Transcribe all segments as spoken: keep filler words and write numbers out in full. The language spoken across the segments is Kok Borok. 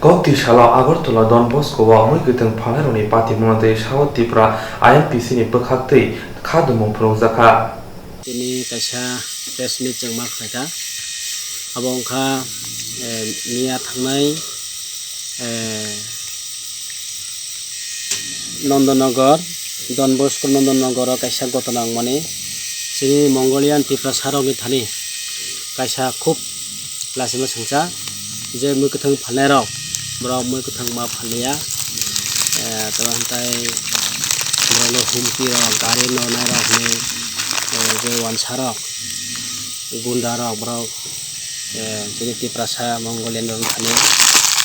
Kokti salo Agartala Don Bosco o mui kwthwng phalnairokni patimungno twi South Tripura I M P C ni bwkhaktwi khadumung phunukjakha. Tini kaisa press meet chwng ma khlaikha. Abo wngkha, eh, miya thangnai, eh, Nandanagar, Don Bosco Nandanagar o kaisa gotona wngmani. Chini Mongolian Tiprasa rokni thani kaisa khub lasima sengcha je mui kwthwng phalnairok, borok mui kwthwng ma phalya, eh, tei borokno humki rok, gari nonai rokni, eh, je wansa rok, gunda rok, borok, eh, chini Tiprasa Mongolian rok thani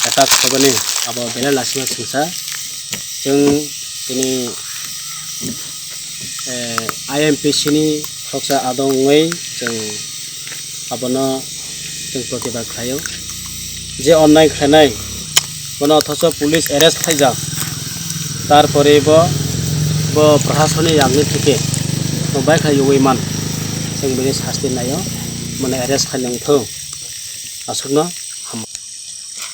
attack khaibani abo belai lasima sengcha. Chwng tini, eh, I M P C ni khoroksa adong wngwi chwng abono chwng protibad khlaio. Je onnai khlainai bono othocho police arrest khlaijak, tarpore bo, bo prasasoni yakni theke bo bai khlai wngwi man, chwng bini sasti naio, bono arrest khlaina wngthung. Aswkno hambai.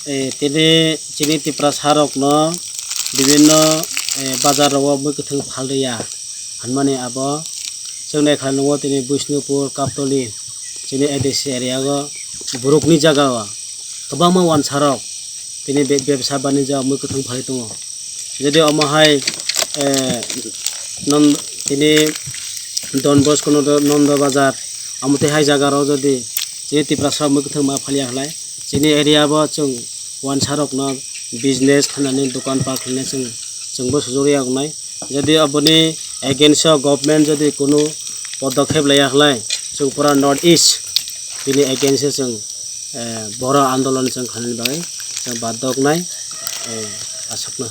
Eh, tini chini Tiprasa rokno bibinno, eh, bazar rogo mui kwthwng phalriya hinmani abo chwng naikha nungo tini Bishnupur, Kaptoli, chini A D C area o borokni jaga o kwbangma wansa rok tini be-, bebsa banija mui kwthwng phalwi tongo. Jodi omo hai, eh, non-, tini Don Bosco Nondo, Nondo Bazar, amo tei hai jaga rok jodi chini Tiprasa mui kwthwng ma phalya khlai, chini area bo chwng wansa rokno business khanani dokan park khainai chwng, chwngbo sujok ya wngnai. Jodi aboni against o government jodi kunu podokhep laiya khlai, chwng pura North East bini against o chwng, eh, boro andolon chwng khanani bagwi chwng badoknai, eh, aswkno.